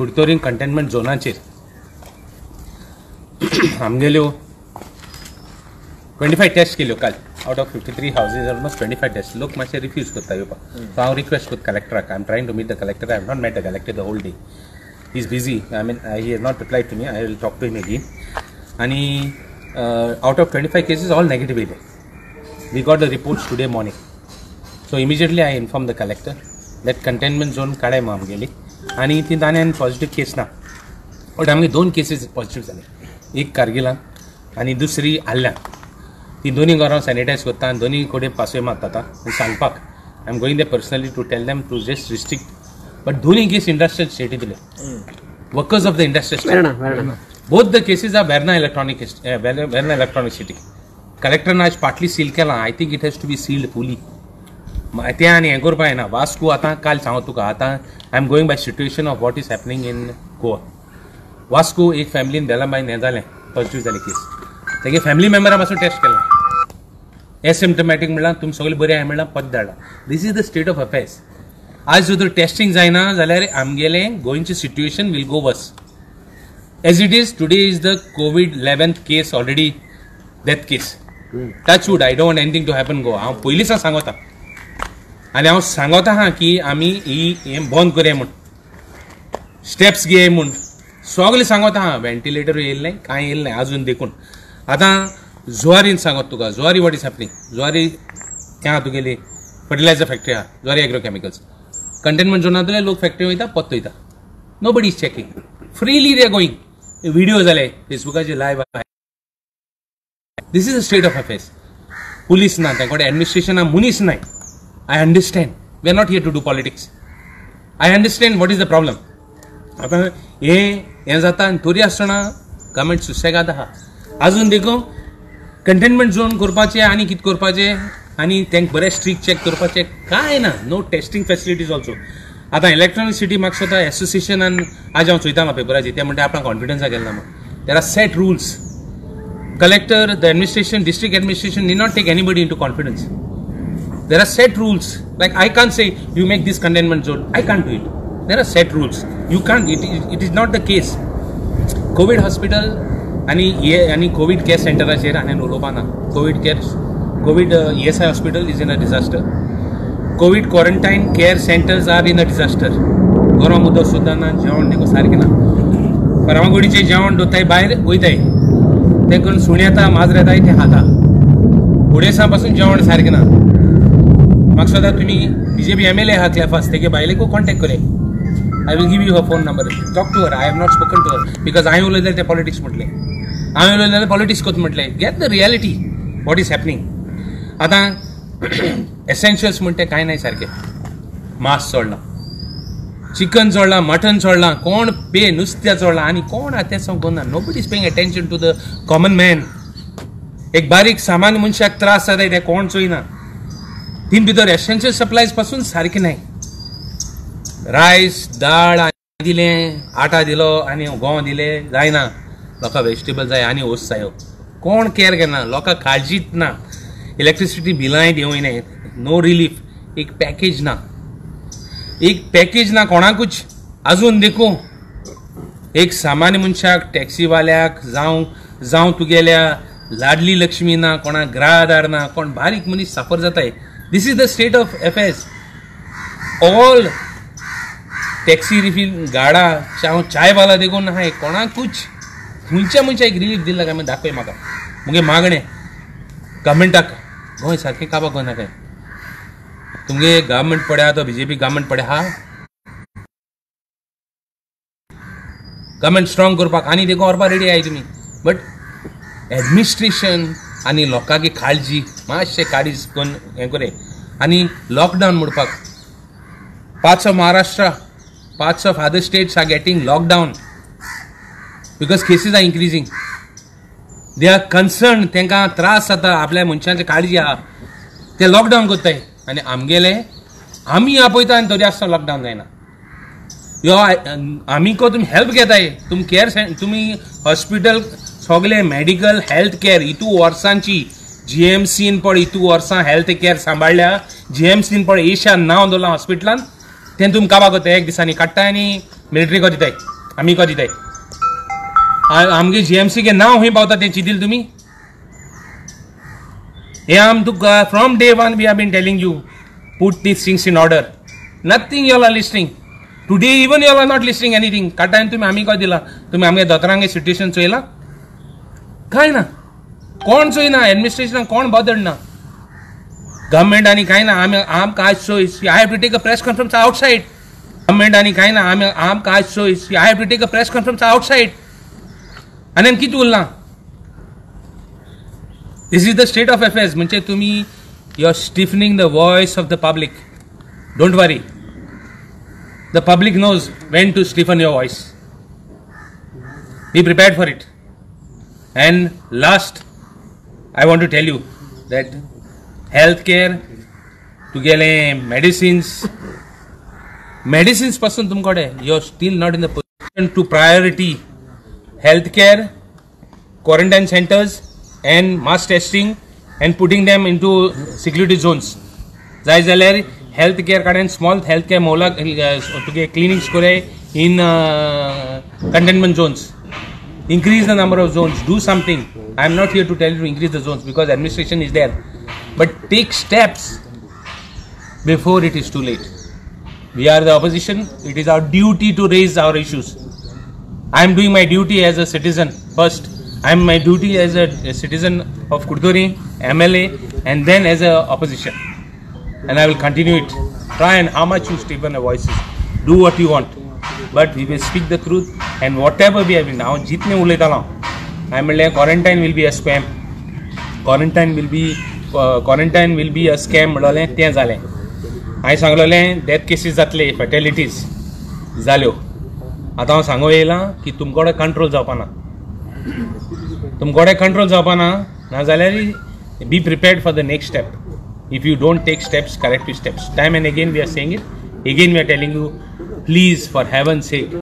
कुडतोरीन containment झोनाचेर आमगेल्यो 25 taste केल्यो काल. Out of 53 houses almost 25 test. लोक मातशे रिफ्यूज करता येवपाक. सो हांव रिक्वेस्ट करता कलेक्टराक. I am trying to meet the collector. I have not met the collector the whole day. He is busy. I mean he has not replied to me. I will talk to him again. आनी out of 25 cases all negative येयले. We got the reports today morning. So immediately I inform the collector that containment zone काडाय म्हूण आमगेली. आनी ती आनी positive केस ना, but आमगे 2 cases positive जाले, एक कारगिलान आनी दुसरी आल्ल्यान. ती दोनी घरां सॅनिटायज करता आनी दोनी कडेन पासय मारता आनी सांगपाक I am going there personally to tell them to just restrict. But दोनी केस इंडस्ट्रियल स्टेटी दिले, workers of the industrial state. Both the cases are Verna electronic Verna electronic city. कलेक्टरान आज पाटली सील केलां. I think it has to be sealed fully. तें आनी हें करपा येना. वास्को आतां काल सांगो तुका, आतां I am going by situation of what is happening in Goa. Vasco एक फॅमिलीन बेलाबायन हें जालें, पॉझिटिव्ह जाली केस. तेगे फॅमिली मेंबरा पासून टेस्ट केला, एसिम्टमॅटीक म्हणल्यार तुमी सगळे बरे आहाय म्हणल्यार पद धाडला. This is the state of affairs. आज जर तर टेस्टिंग जायना जाल्यार आमगेलें गोंयचें situation will go worse. As it is today is the COVID 11th case already, death case. Touch wood, I don't want anything to happen Goa. हांव पयलींच सांगता आनी हांव सांगता आहा की आमी ही हें बंद करया म्हूण, स्टेप्स घेय म्हूण सगळें सांगता आहा. व्हेंटिलेटर येयल्लें कांय येयल्लें आजून देखून. आतां जुवारीन सांगत तुका, Zuari what is happening. Zuari हें आहा तुगेली फर्टिलायझर फॅक्टरी आहा, जुवारी एग्रो केमिकल्स. कंटेनमेंट झोनांतले लोक फॅक्टरी वयता, पत्तो वयता. Nobody is checking, freely they are going. Video जाले फेसबुकाचेर लायव्ह आहा. This is a state of affairs. Police ना, तें कडेन एडमिनिस्ट्रेशना मनीस नाय. I understand we are not here to do politics. I understand what is the problem. आतां हें हें जाता आनी तरी आसतना गव्हर्मेंट सुसेगाद आहा. आजून देखून कंटेनमेंट झोन करपाचें आनी कितें करपाचें आनी तांकां बरें स्ट्रीक चॅक करपाचें कांय ना. No testing facilities also. आतां इलेक्ट्रॉनीक सिटी म्हाका दिसता एसोसिएशनान आज हांव चोयतालो पेपराचेर, ते म्हणटा आपणाक कॉन्फिडन्सा गेल ना म्हूण. There are set rules. Collector, the administration, district administration need not take anybody into confidence. There are set rules. Like I can't say you make this containment zone. I can't do it. There are set rules. You can't. It is not the case. COVID hospital आणि हे Covid care सेंटराचेर हांवें उलोवपा ना. COVID care, COVID ESI hospital is in a disaster. COVID quarantine care centres are in a disaster. गरम उदक सुद्दां ना, जेवण देखून सारकें ना. फर्मागुडीचें जेवण दवरताय भायर वयताय, तें करून सुणें येता, माजर येताय, तें खाता. उडेसा पासून जेवण सारकें ना. म्हाका दिसता तुमी बीजेपी MLA आहा क्लेफास, तेगे बायलेकूय कॉन्टेक्ट करया. I will give you her phone number. Talk to her. I have not spoken to her because हांवें उलयलें जाल्यार तें पॉलिटिक्स म्हटलें, हांवें उलयलें जाल्यार पॉलिटिक्स करता म्हटलें. Get the reality what is happening. आतां एसेन्शियल्स म्हणटे कांय नाय सारकें. मांस चडलां, चिकन चडलां, मटन चडलां, कोण पे नुस्त्या चडलां आनी कोण आतां तें सांगूंक ना. Nobody is paying attention to the common man. एक बारीक सामान्य मनशाक त्रास जाता तें कोण चोयना. तीन भितर एसेन्शियल सप्लायज पासून सारकें नाय. रायस, दाळ दिलें, आटा दिलो आनी गोंव दिले जायना. लोकांक वेजिटेबल जाय आनी ओस जायो. कोण केअर घेना, लोकांक काळजीच ना. इलेक्ट्रिसिटी बिलांय दिवंक नो रिलीफ. एक पॅकेज ना, एक पॅकेज ना कोणाकूच आजून देखूं. एक सामान्य मनशाक, टॅक्सीवाल्याक जावं जावं तुगेल्या लाडली लक्ष्मी ना, कोणाक ग्रादार ना, कोण बारीक मनीस साफर जाताय. This is the state of affairs. All taxi refill गाडा जावं चायवाला देखून आहाय, कोणाकूच खंयच्या मनशाक रिलीफ दिला काय दाखय म्हाका. मुगे मागणें गव्हर्मेंटाक, गोंय सारकें काबार करनाकाय. तुमगे गव्हर्मेंट पड्या तो बीजेपी गव्हर्मेंट पड्या आहा, गव्हर्मेंट स्ट्रॉंग करपाक आनी देखून व्हरपाक रेडी आहाय तुमी. बट एडमिनिस्ट्रेशन आनी लोकांकी काळजी मातशें काळीज करून हें करे. आनी लॉकडावन म्हणपाक parts of Maharashtra, parts of other states are getting lockdown because cases are increasing. They are concern. तांकां त्रास जाता, आपल्या मनशांची काळजी आहा, ते लॉकडावन करताय. आनी आमगेले आमी आपयता आनी तरी आसतना लॉकडावन जायना. यो आमी को तुमी हेल्प घेताय, तुमी केअर, तुमी हॉस्पिटल सगळे मेडिकल हेल्थ केअर इतू वर्सांची जीएमसीन पळय इतू वर्सां हेल्थ केअर सांबाळ्ळ्या. जीएमसीन पळय एशिया नांव दवरलां हॉस्पिटलान, तें तुमी काबार करताय, एक दिसांनी काडटाय आनी मिलिटरी दिताय. आमी को दिताय आमगे जीएमसी के नांव खंय पावता तें चिंतील तुमी. हे आम तुका from day one we have been telling you put these things in order. Nothing you all are listening today. Even you all are not listening anything. काटायन तुमी आमी को दिला, तुमी आमगे दोतोरांगे सिट्युएशन चोयला काय ना, कोण चोयना, एडमिनिस्ट्रेशनाक कोण बदड ना, गव्हर्मेंट आनी कांय ना. आमी आमकां आज choice I have to take a press conference outside. Government आनी कांय ना, आमी आमकां आज choice I have to take a press conference outside. आनी कितें उरलां? This is the state of affairs. म्हणजे तुमी you are stifling the voice of the public. Don't worry, the public knows when to stifle your voice. Be prepared for it. And last, I want to tell you that health care तुगेले medicines, medicines पासून तुमकडे you are still not in the position to priority health care, quarantine centres and mass testing and putting them into security zones. जाय जाल्यार health care कडेन small health care मोला तुगे clinics कोरे in containment zones. Increase the number of zones, do something. I am not here to tell you to increase the zones because administration is there, but take steps before it is too late. We are the opposition. It is our duty to raise our issues. I am doing my duty as a citizen first. I am my duty as a citizen of Curtorim, MLA, and then as a opposition, and I will continue it. Try and how much you stifle the voices, do what you want, but we will speak the truth. And whatever we have been, हांव जितलें उलयतालो हांवें म्हणलें quarantine will be a scam, quarantine will be a scam म्हणलें, तें जालें. हांवें सांगलेलें डेथ केसीस जातले, फेटेलिटीज जाल्यो. आतां हांव सांगूंक येयलां की तुमकडे कंट्रोल जावपा ना, तुमकडे कंट्रोल जावपा ना, नाजाल्यार be prepared for the next step if you don't take steps, corrective steps. Time and again we are saying it, again we are telling you, please for heaven sake